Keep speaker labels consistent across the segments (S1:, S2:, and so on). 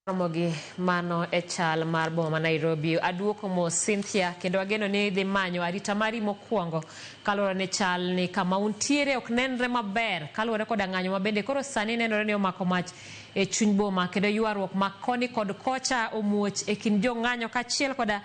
S1: Romogi mano e chal mar boma ma Nairobi. Aduoko mos Cynthia kendo ageno ni idhi manyo arita mari mokwongo kaluwore ni chal ni kama untiere ok nenre maber kaluwore koda ng'anyo ma bende koro sani nenore ni omako mach e chuny boma kendo ywaruok ma koni kod kocha omuoch e kind jong'anyo kaachiel koda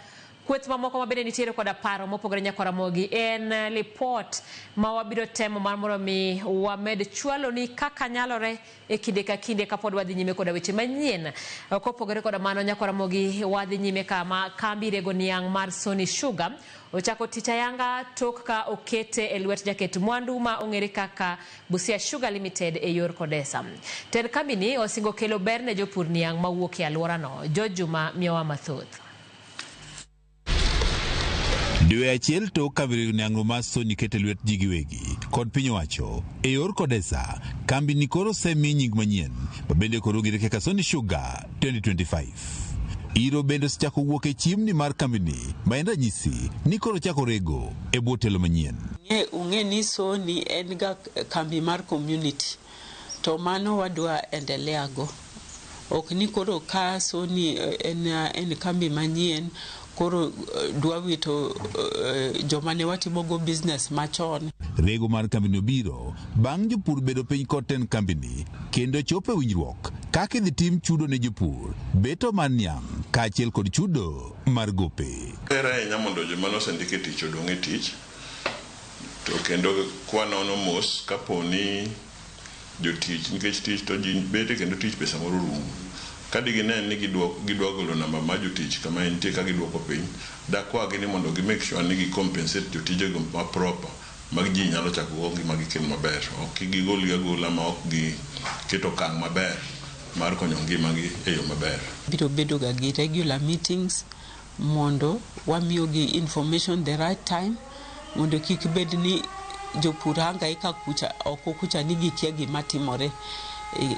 S1: kweth mamoko ma bende nitiere koda paro mopogore. Nyakwar Ramogi, en lipot ma wabiro temo mar mondo mi wamed chwaloni kaka nyalore e kinde ka kinde kapod wadhi nyime koda weche manyien. Kopogore koda mano, Nyakwar Ramogi, wadhi nyime kama kambi rego niang' mar Sony Sugar ochako tich ayanga tok ka okete e lwet jaket mwandu ma ong'ere kaka Busia Sugar Limited e yor Kodesa. Tend kambini osingo kelo ber ne jopur niang' mawuok e alworano. George Juma miyowa mathoth.
S2: Dwe achiel tok kambi rego niang'no mar Sony keto e lwet ji giwegi kod piny owacho e yor Kodesa, kambi ni koro osemi nying manyien ma bende koro ong'ere kaka Sony Sugar 2025. Iro bende osechako wuok e chimni mar kambini ma en ranyisi ni koro ochako rego e bwo telo manyien.
S3: Ung'e ni Sony en ga kambi mar community to mano wadwa endelea go. Ok ni koro ka Sony en kambi manyien koro dwa wito joma ne watimogo business machon.
S2: Rego mar kambini obiro bang' jopur bedo piny kod tend kambini kendo chopo e winjruok kaka idhi tim chudo ne jopur, beto mar niang' kaachiel kod chudo mar gope.
S4: Ber ahinya mondo joma nosendik e tich odong' e tich to kendo kwanono mos kaponi jotich nikech tich to ji bete kendo tich pesa moro rumo. Ka digine ni gidwa golo namba mar jotich kama entie ka giduoko piny, dakwagi ni mondo gi make sure ni gi compensate jotijego ma proper mag ji nyalo chako go ngimagi kendo maber. Ok gigolgi agola ma ok giketo okang' maber mar konyo ngimagi e yo maber.
S3: Biro bedo ga gi regular meetings mondo wamiyogi information the right time mondo kik bed ni jopur hangaika kucha oko kucha ni gikia gima timore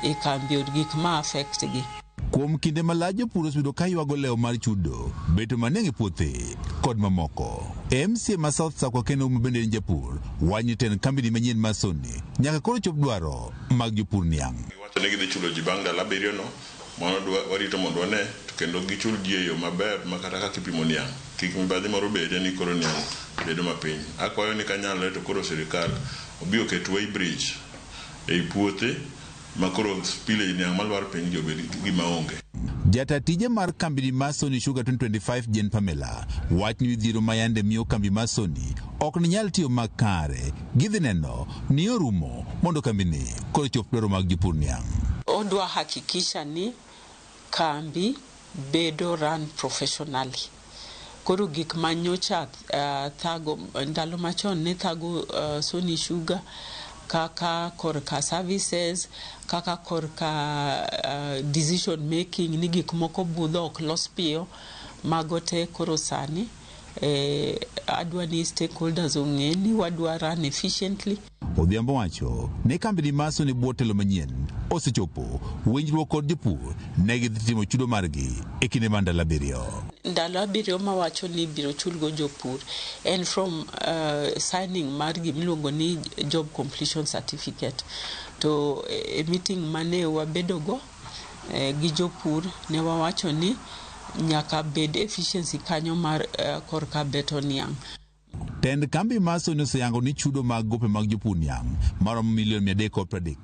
S3: e kambi or gik ma affect gi.
S2: Kuom kinde malach jopur osebedo ka ywago lewo mar chudo, beto mar niang' e puothe kod mamoko. MCA ma South Sakwa Ken Ouma bende en japur, wach ni tend kambini manyien mar Sony nyaka koro chop dwaro mag jopur niang'.
S4: Giwacho ni gidhi chulo ji bang' ndalo abiriyo no, mano warito mondo wane to kendo gichul ji e yo maber ma kata kaka ipimo niang' kik mibadhi moro bedie ni koro niang' bedo mapiny. Akwayo ni kanyalore to koro sirikal obi oket weighbridge ei puothe ma koro spillage niang' malwar piny gi obed gima onge.
S2: Jata tije mar kambini mar Sony Sugar 2025 Jane Pamela wach ni midhiero ma yande miyo kambi mar Sony ok nyal tiyo makare gidhi neno ni orumo mondo kambini koro chop dwaro mag jopur niang'.
S3: Odwa hakikisha ni kambi bedo run professionally. Koro gik manyocha thago ndalo machon ne thago Sony Sugar kaka korka services, kaka korka decision making ni gik moko budho ok los piyo, mago te koro sani adwa ni stakeholders ong'e ni wadwa run efficiently.
S2: Odhiambo wacho ni kambini mar Sony bwo telo manyien osechopo winjruok kod jopur ne gidhi timo chudo margi e kinde mar ndalo abiriyo.
S3: Ndalo abiriyo mawacho ni ibiro chulgo jopur en from signing mar gimiluongo ni job completion certificate. To e meeting mane wabedogo gi jopur ne wawacho ni nyaka bed efficiency kanyo mar korka beto niang'.
S2: Tend kambi mar Sony oseyango ni chudo mag gope mag jopur niang' maromo milion 330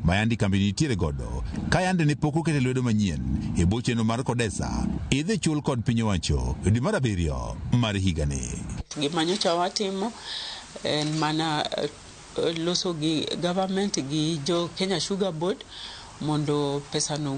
S2: ma yandi kambi nitiere godo ka yande ne pok okete lwedo manyien e bwo chenro mar Kodesa idhi chul kod piny owacho e dwe mar abiriyo mar higani.
S3: Gima nyocha watimo en mana loso gi government gi jo Kenya Sugar Board mondo pesano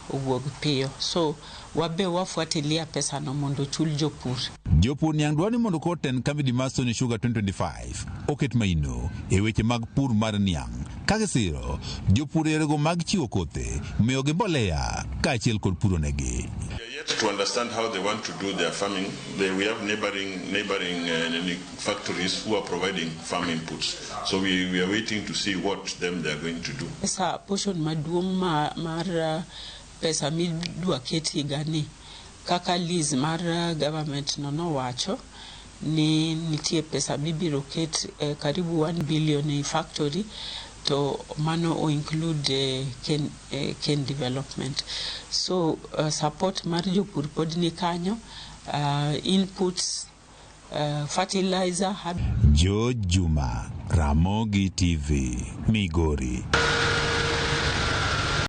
S3: owuog piyo. So wabe wafuatilia pesano mondo ochul jopur.
S2: Jopur niang' dwaro ni mondo koro tend kambi mar Sony Sugar 2025 oket maino e weche mag pur mar niang' ka gisiro jopur e yorego mag chiwo kothe, miyogi mbolea kaachiel kod puro negi.
S4: We are yet to understand how they want to do their farming. We have neighboring factories who are providing farm inputs. So we are waiting to see what them they are going to do.
S3: Pesa portion maduong' mar pesa midwa ket higani kaka lease mar government no nowacho ni nitie pesa mibiro ket karibu 1 billion e factory. To mano o include cane development. So support mar jopur pod ni kanyo, inputs, fertilizer.
S2: George Juma, Ramogi TV, Migori.